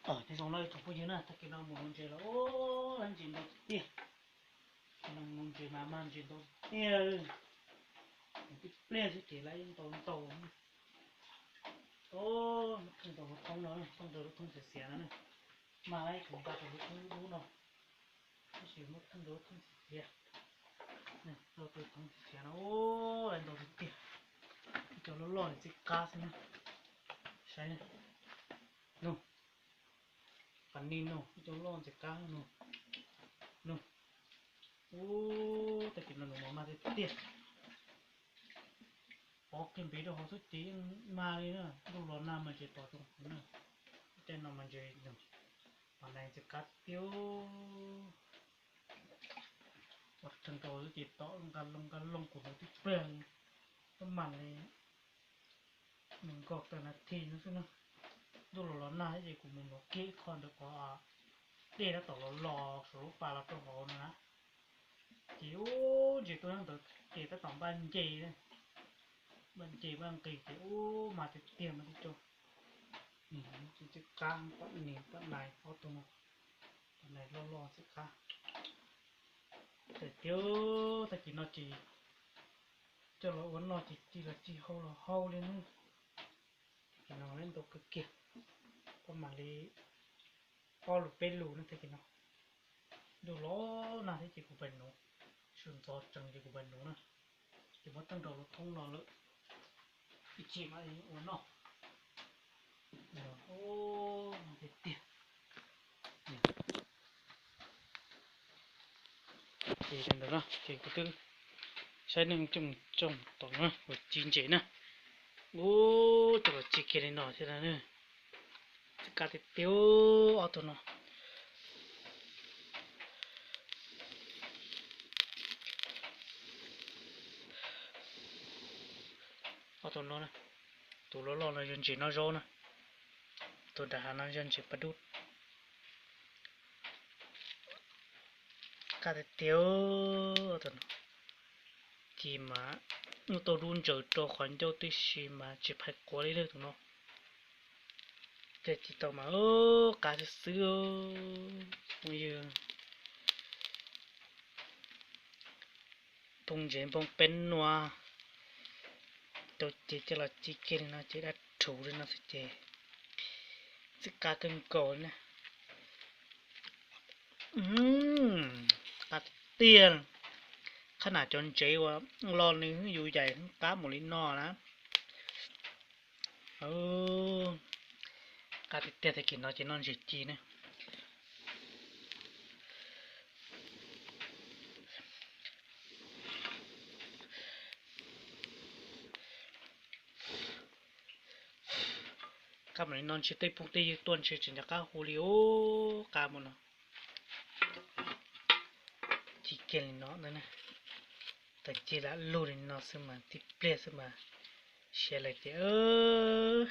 Nyob zoo na tsoom phooj ywg na, tag kis no mus nuv ntses los ua ntses ntau tiag. Tag kis no mus nuv ntses mas mag ntses ntau tiag. Mus tib pliag xwb ces lawv yeej ntau ntau. Muab theej rau lub thoob no, theej rau lub thoob xiav xiav no na. Mag lawv tseem nqa rau lub thoob dub dub no. Tab sis muab theej rau lub thoob xiav xiav. Rau tus thoob xiav xiav no, lawv ntau tiag tiag. Ib co loj loj ntxim qab xwb na. Saib na. Nug. Pas ni nug, ib co loj ntxim qab nug. Nug. Ub, tag kis no nws mas mag tiag tiag. Pov kiag npiv rau hauv xwb ces yeej mag li na, ntuj los nag mas ntses tom zoo heev na. Tej no mas ntses, pas nais ntxim qab tiag. Ua theej rau xwb ces tom nqa loo nqa loo kuv nuv tib pliag li, tab mam li nws nkaus tawm nas this no xwb na. Ntuj los los nag ces kuv mus nuv kiag ib qho ntawd kom dej tab tom los los saum lub pas los rau hauv no na. Ces ub, ntses tuaj nyob ntawd ces tab tom npaj nce, npaj nce npaj nqis ces ub, mag tiag tiag mas tib co. Ntxim qab, pom nis pom nais ob tug no, pom nais loj loj ntxim qab. Ces tiag, tag kis no ces coj los ua noj ces ci los ci hau los hau li na. Tag kis no lawv ntau kawg kiag, pab mam li ob lus peb lus na tag kis no. Ntuj los nag thiab ces kuv pais nuv, sum ntxov tsees ces kuv pais nuv na. Ces muab teeb rau lub thoob no lawm, ib chim mam li ua noj. Tiag tiag. Ces ntawd no ces kuv twb saib neeg coob coob tom no uas ci ntses na. Ub, coj los ci kiag li no thiab na. Txij kab tiag tiag ob tug no. Ob tug no, tus loj loj no yog ntses noj zaub na, tus nram hav no yog ntses paj dub. Kab tiag tiag, tus no ci mas muaj tau dub ntsaws rau qhov ncauj tib si mas tsis phais quav li lawm tus no. Ces ci tau mas qab xwb xwb. Phooj ywg, npoo ntses npoo peb nua, tau ces coj los ci kiag li no ces dab rhuv li no xwb ces txij qab kawg nkaus na. Qab tiag. Qhab nam cov ntsev uas lo nws yus yaim qab mus li no na. Qab tiag tiag, tag kis no ces noj ntses ci ne. Qab mus li no ntshe tej phooj tej ywg tuaj ntshe tsis nco qab hu li os, qab mus no. Ci kiag li no na, tag ci lam lug li no xwb mas tib pliag xwb mas siav lawm tiag.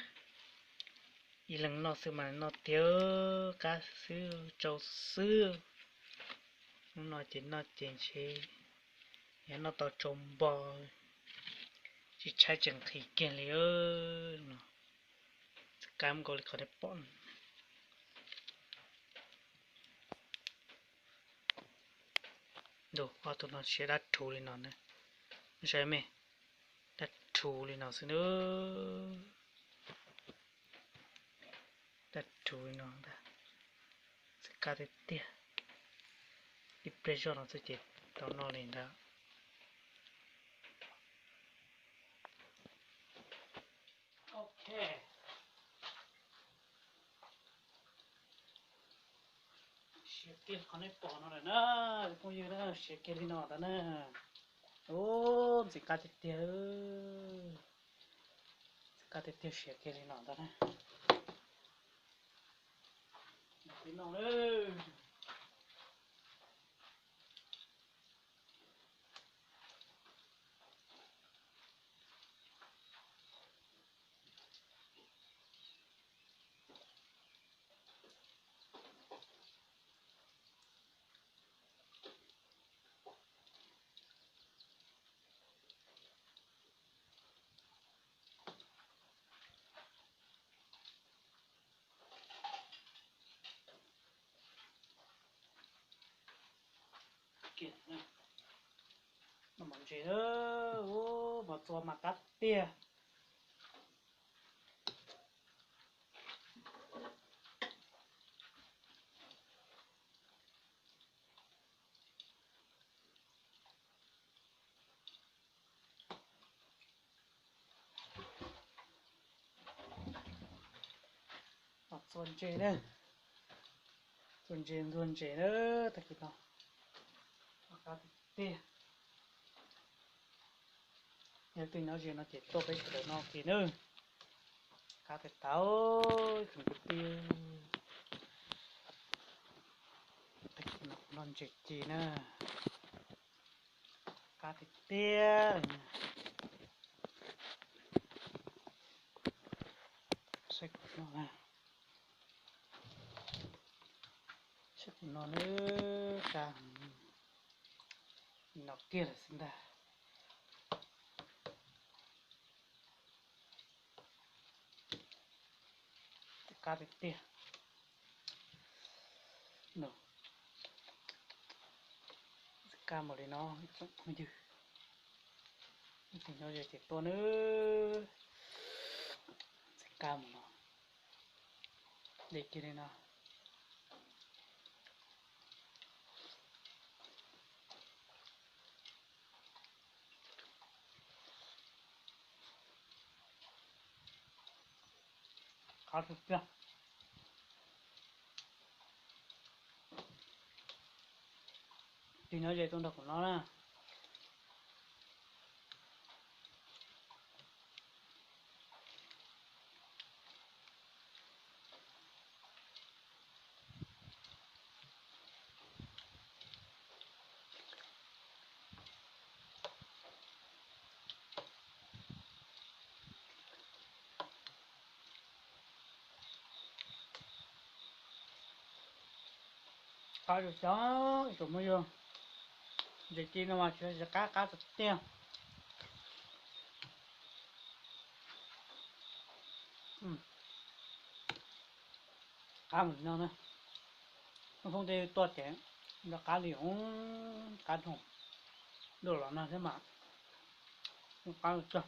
Ib leeg noj xwb mas noj tiag, qab xwb tsau xwb. Hnub no ces noj ces ntshe yog noj tau tsau npo, tsis tshaib tseem nqhis kiag li no. Qab nkaus li qhov nej pom. Ntuj, ob tug no siav dab rhuv li no na. Saib me, dab rhuv li no xwb na. Dab rhuv li no ntag. Txij qab tiag tiag. Ib pliag zoj no xwb ces tau noj li ntag. Ok. Siav kiag qhov nej pom no lawm na, phooj ywg na, siav kiag li no ntag na. Ub, ntxim qab tiag tiag. Ntxim qab tiag tiag, siav kiag li no ntag na. Peb noj na. Kiag, noj mov ntses na, mov txua mas qab tiag. Txua ntses na, txua ntses ntxuag ntses na, tag kis no qab tiag tiag. Yog leej twg nyob ze no ces tuaj peb sawv daws noj ua ke nawb. Qab tiag tau, ib tsoom kwv tij. Tag kis no kuv noj ntses ci na, qab tiag tiag li na. Saib kuv noj na, saib kuv noj nawb, qab li no kiag lawm xwb ntag. Qab tiag tiag. Qab mus li no ib tsoom phooj ywg, ib tsoom nyob ze ces tuaj nawb. Qab mus no, li kiag li no. Qab tiag tiag. Tig nyob ze tuaj nrog kuv noj na. Qab tsuas cov ib tsoom phooj ywg, ntses ci no mas tsis qab, qab tiag tiag. Qab mus li no na, foob tej tuaj ces nrog qab li qab nroo, dua los no thiab mas qab tsuas.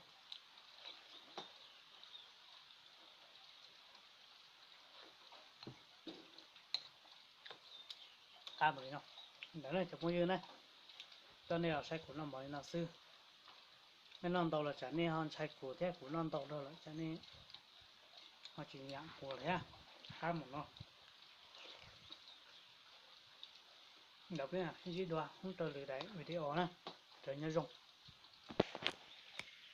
Qab mus li no. Ntawd ne cov phooj ywg na, coj nej los saib kuv noj mov li no xwb. Nej noj ntau los tsam nej ho ntshai kuv thiab, kuv noj ntau dhau lawm tsam nej ho tsis nyiam kuv thiab. Qab mus no. Ntawd peb sib ntsib dua hnub raws lwm daim video na. Sawv daws nyob zoo.